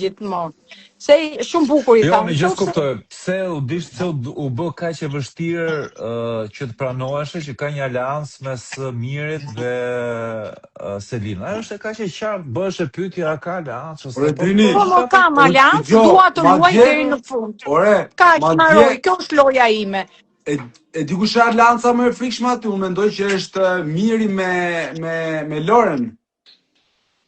gjithmonë. Se shumë bukur i Jo, tha, unë në gjë qoftë se s'kuptoj, pse u dish pse u, u bë kaq e vështirë uh, që të pranoheshe që ka një aleancë mes Mirit dhe uh, Selinës. Ajo është e kaq e qartë, bëhesh e pyetja a ka aleancë ose Ore po Drini, po po më ka kam o aleancë, dëgjo, dua të luaj madje, deri në fund. ore, Kaq madje mbaroi, kjo është loja ime. e e di kush është aleanca më e frikshme aty, unë mendoj që është Miri me me me Loren.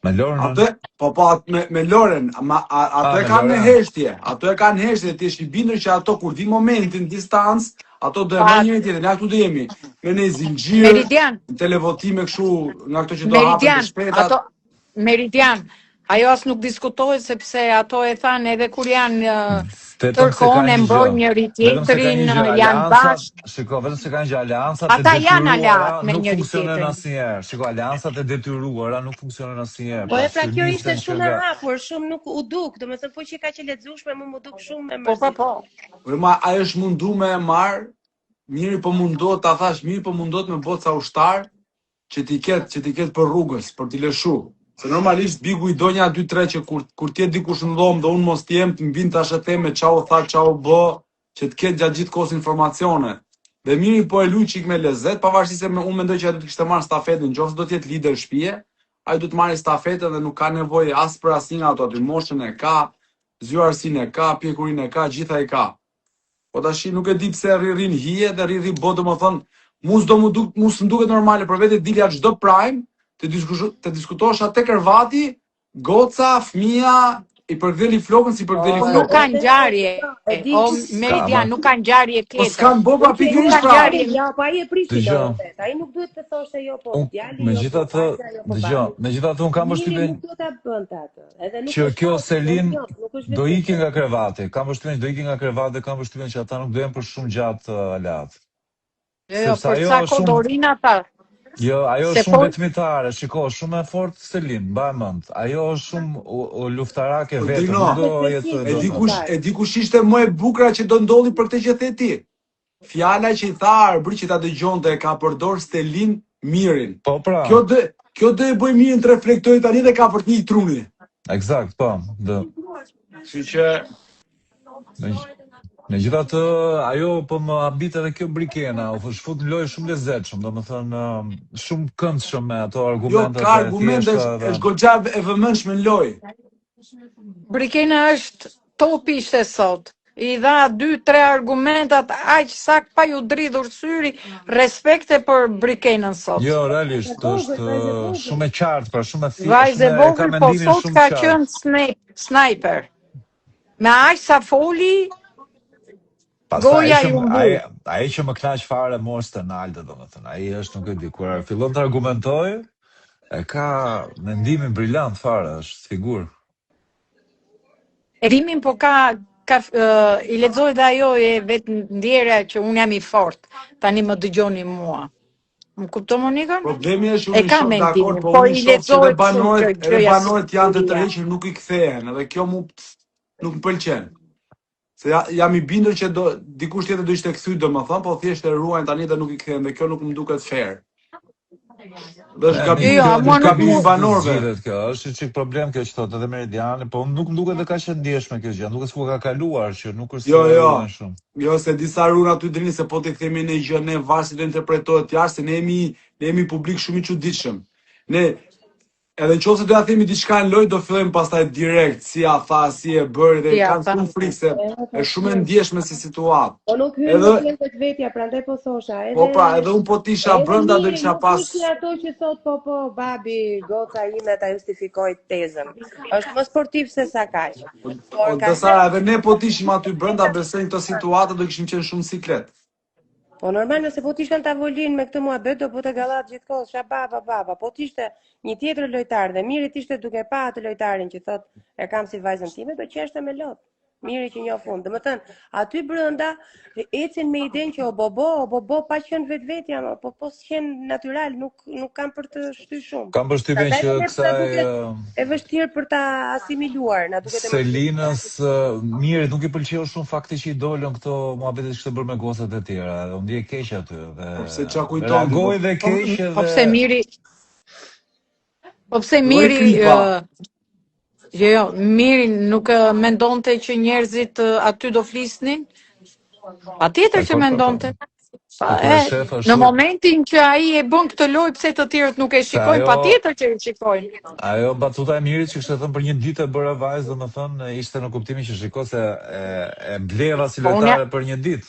Me Lorenën? Atë, po po atë me me Loren, ma, a, ato Ah, e me kanë në Loren. heshtje, ato e kanë në heshtje, ti je i bindur që ato kur vi momenti në distancë, ato do e Pa marrin njëri tjetrin, ja këtu do jemi, me ne zinxhir, Meridian, në televotime kështu nga këto që do hapen të Meridian, shpejtat. ato Meridian, ajo as nuk diskutohet sepse ato e thanë edhe kur janë ë, Vetëm tërë se ka kohën e një gjë. mbrojnë njëri Vetëm se ka tjetrin, një gjë, ë, janë aleancat, bashkë. shiko, vetëm se ka një gjë, aleancat e Ata janë detyruara aleat me nuk njëri funksionojnë tjetrin. asnjëherë. Shiko, aleancat e detyruara nuk funksionojnë asnjëherë. Po Pra, e pra që kjo ishte nisen që shumë e nga hapur, shumë nuk u duk, domethënë po që kaq e lexueshme, mu më duk shumë e Po po mërzitshme. po. Ore ma ajo është mundu me e marr, Miri po mundohet, ta thash, Miri po mundohet me bo ca ushtar që t'i ketë, që t'i ketë për rrugës, për t'i lëshu. Se normalisht Bigu i do nja 2-3 që kur kur të jetë dikush në dhomë dhe unë mos të jem, të më vinë tash e them me ça u tha, ça u bë, që të ketë gjatë gjithë kohës informacione. Dhe Miri po e luaj çik me lezet, pavarësisht se me, unë mendoj që ai do të kishte marrë stafetën, nëse do të jetë lider shtëpie, ai do të marrë stafetën dhe nuk ka nevojë as për asnjë nga ato aty, moshën e ka, zgjuarsinë e ka, pjekurinë e ka, gjitha i ka. Po tashi nuk e di pse rri rri në hije dhe rri rri bo domethënë mu s'do mu duk mu s'm duket normale për vete dilja çdo prime të diskush të diskutosh atë krevati goca fëmija i përkdheli flokën si Po, përkdheli Po nuk flokën. ka e ngjarje, e di o Ska, Meridian, ma. nuk ka ngjarje Po tjetër. s'kan bo pra Nuk e Nuk pikërisht ka pra. ngjarje. Jo, po ai e prishi Dëgjo. Lorën vet. Ai nuk duhet të thoshte jo po Unë djali, jo po megjithatë, vajza, jo po dëgjo, babi. megjithatë unë kam Miri përshtypjen nuk do ta bënte atë. Edhe nuk që është kjo faush, Selin jo, nuk është do vetvetja. iki nga krevati. Kam përshtypjen që do iki nga krevati dhe kam përshtypjen që ata nuk do jenë për shumë gjatë uh, aleat. Jo, jo, Sepse për ajo ca është kohë shumë do rinë ata. Jo, ajo Se është shumë po vetmitare, shiko, është shumë e fortë Selin, mbaj mend. Ajo është shumë u, u, luftarake Po vetëm, Dino, nuk Duhet do me jetë qenë e do di të. kush e di kush ishte më e bukura që do ndodhi për këtë që the ti. Fjala që i tha Arbri që ta dëgjonte e ka përdor Stelin Mirin. Po pra, Kjo do kjo do e bëj Mirin të reflektojë tani dhe ka për të një truni. eksakt, po. Do. Kështu që Me, megjithatë, ajo po më habit edhe kjo Brikena, u është fut në lojë shumë lezetshëm, domethënë ëm, shumë këndshëm me ato jo argumentet ka e argumente thjeshta është dhe është goxha e vëmendshme në lojë. Brikena është top ishte sot. I dha dy, tre argumentat aq sak pa ju dridhur syri, respekte për Brikenën sot. Jo, Vajzë e realisht vogël, është vajzë e ë, vogël. shumë e qartë, pra shumë e thi, Vajzë shumë e e ka vogël, po mendimin sot shumë ka të qartë. qenë sne- sniper. Me aq sa foli, Pastaj ai goja që ju më, ai mbyll. ai që më kënaq fare mua është Ronaldo, domethënë, ai është nuk e di kur fillon të argumentoj, e ka mendimin brilant fare, është figurë. Erimin po ka ka ë, i lexoi dhe ajo e vetë ndjerja që unë jam i fort. Tani më dëgjoni mua. Më kupton Monikën? Problemi është E unë i ka shoh dakord, mendimin, po po unë i i shoh që edhe lexohet shumë kjo banorët, edhe gjëja banorët janë të siguria. tërhequr nuk i kthehen, edhe kjo mu nuk më pëlqen. Se ja, jam i bindur që do dikush tjetër do ishte kthy domethënë, po thjesht e ruajnë tani dhe nuk i kthehen dhe kjo nuk më duket fair. Dhe është E, Jo, gabimi, jo, kjo a mua nuk është e nuk di gabimi mu i si të banorëve. zgjidhet kjo, është një çik problem kjo që thotë edhe Meridiani, po nuk më duket edhe kaq e ndjeshme kjo gjë, duket sikur ka kaluar që nuk është Jo, se jo. ruajnë shumë. Jo, se disa run aty drini se po të themi ne gjë ne varë si do interpretohet jashtë, se ne jemi ne jemi publik shumë i çuditshëm. Ne edhe në qoftë se do ja themi diçka në lojë, do fillojmë pastaj direkt, si a tha, si e bëri dhe si a kanë tha. shumë frikë se E, është shumë e patjetër. ndjeshme si situatë. Po nuk hyn Edhe nuk hyn vetvetja, prandaj po thosha, po edhe pra, edhe unë po të isha edhe brenda do Miri kisha nuk pas është si ato që thot po po babi, goca ime ta justifikoj tezën. Është më sportiv se sa kaq. o, Por o ka Desara, edhe ne po të ishim aty brenda, besoj në këto situata do kishim qenë shumë siklet. Po normal nëse po të ishte në tavolinë me këtë muhabet do bëte gallat gjithkohë, sha baba baba, po të ishte një tjetër lojtar dhe Miri të ishte duke pa atë lojtarin që thot e kam si vajzën time, do qeshte me lot. Miri që njoh fund. Domethënë, aty brenda ecin me idenë që o bobo, o bobo pa qenë vetvetja, ma, po po s'qen natyral, nuk nuk kam për të shty shumë. Kam përshtypjen Prandaj që dhe ne na kësaj duket ë, e vështirë për ta asimiluar, na duket e vështirë. Selinës ë, Mirit nuk i pëlqeu shumë fakti që i dolën këto muhabetet që kishte bërë me gocat e tjera, dhe u ndje keq aty dhe Po pse çka kujton ti po? reagoi dhe Po, keq po edhe pse Miri, po pse Lloj Miri kripa. ë, Jo, jo, Miri nuk mendonte që njerëzit aty do flisnin? Patjetër që Dakord, po, po. mendonte. Po Pa, kur e e, shef në ashtu, momentin që ai e bën këtë lojë, pse të tjerët nuk e se shikojnë, ajo patjetër që e shikojnë. ajo batuta e Mirit që kishte thënë për një ditë e bëra vajzë, domethënë ishte në kuptimin që shiko se e, e bleva si Po unë lojtare për një ditë.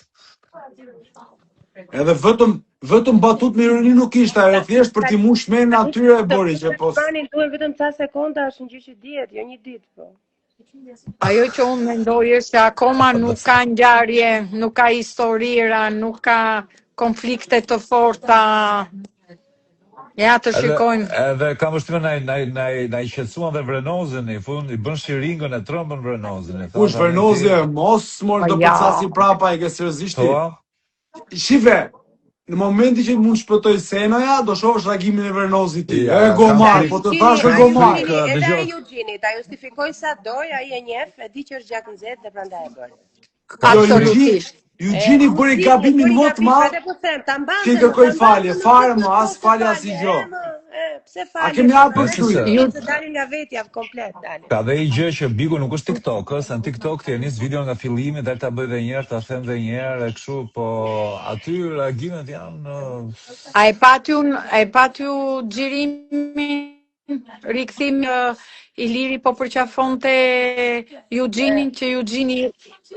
Edhe vetëm vetëm batut me ironi nuk ishte, ajo Ta, thjesht për ta, t'i mush mendjen tani atyre e të bëri që futësh po banin duhen vetëm ca sekonda, është një gjë që dihet, jo një ditë po. Ajo që unë mendoj është se akoma nuk ka ngjarje, nuk ka historira, nuk ka konflikte të forta. Ja të Edhe shikojmë. edhe kam përshtypjen na na na na i qetësuan dhe Vrenozin, i fund i bën shiringën e trëmbën Vrenozin, i than Kush tani Vrenozi ti e mos mor Po do ja. përcasi prapa e ke seriozisht ti. thua Shife, në momentin që mund shpëtoj Senoja, do shohësh reagimin e Vrenozit ti. Ja, E kam gomar, frikë, po të Ai thash e Eugeni, kam ai gomar. Eugeni, frikë, edhe dëgjoj, ai Eugeni, ta justifikoj sa doj, ai e njeh, e di që është gjak nxehtë dhe prandaj e bëri. kam Jo, frikë. Eugeni, Absolutisht. E, Eugeni bëri Eugeni gabimin bëri më të gabim, madh prandaj po them, ta që i mbante më, kërkoi ta mbante falje, më, fare pse më, po as thoshte falje as i falje, gjë. e më, e, pse A falje, kemi po ardhur për Nëse të se Ju se dalin nga vetja komplet dalin. Ka dhe i gjë që Bigu nuk është TikTok, ë, se në TikTok ti e nis video nga fillimi, dal ta bëj edhe një herë, ta them edhe një herë e kështu, po aty reagimet janë ë, A e pati un, a e pati ju xhirimin, rikthim ë, Iliri po përqafonte Eugjenin që Eugeni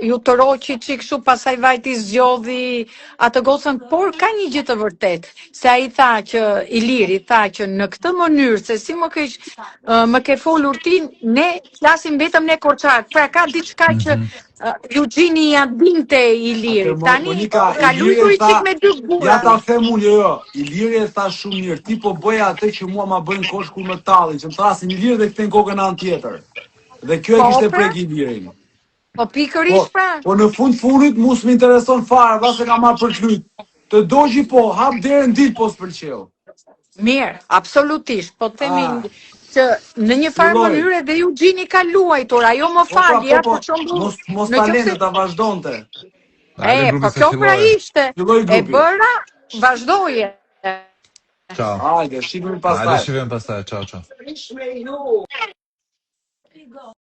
ju tërhoqi çik kështu pastaj vajti zgjodhi atë gocën, por ka një gjë të vërtetë, se ai tha që Iliri tha që në këtë mënyrë se si më keq ë, më ke folur ti, ne flasim vetëm ne korçarët. Pra ka diçka që mhm. ë, Eugeni ja dinte Atë Ilirit. Mo- Tani Monika, ka Iliri luajtur e i tha, çik me dy ja gura. ta them unë, jo, jo, Iliri e tha shumë mirë, ti po bëj atë që mua ma bëjnë kosh kur më tallin, që më thrasin Iliri dhe kthejnë kokën në anë tjetër. Dhe kjo e Po kishte pra, prek Ilirin. po Po, pikërisht pra. po në fund fundit mu s'më intereson fare, valla se kam marrë për të lujt. Të dogji po, hap derën ditë po s'pëlqeu. Mirë, absolutisht, po themi Ah, që në një farë filloi. mënyre dhe Eugeni ka luajtur, ajo më Po pra, fal, po ja po, për shembull, mos mos në ta qoftë lente se ta vazhdonte. Hajde e, grupi po se kjo pra filloi. ishte, Filloi e grupi. bëra, vazhdoje. Ciao. Hajde, shihemi Hajde pastaj. shihemi pastaj. Ciao, ciao.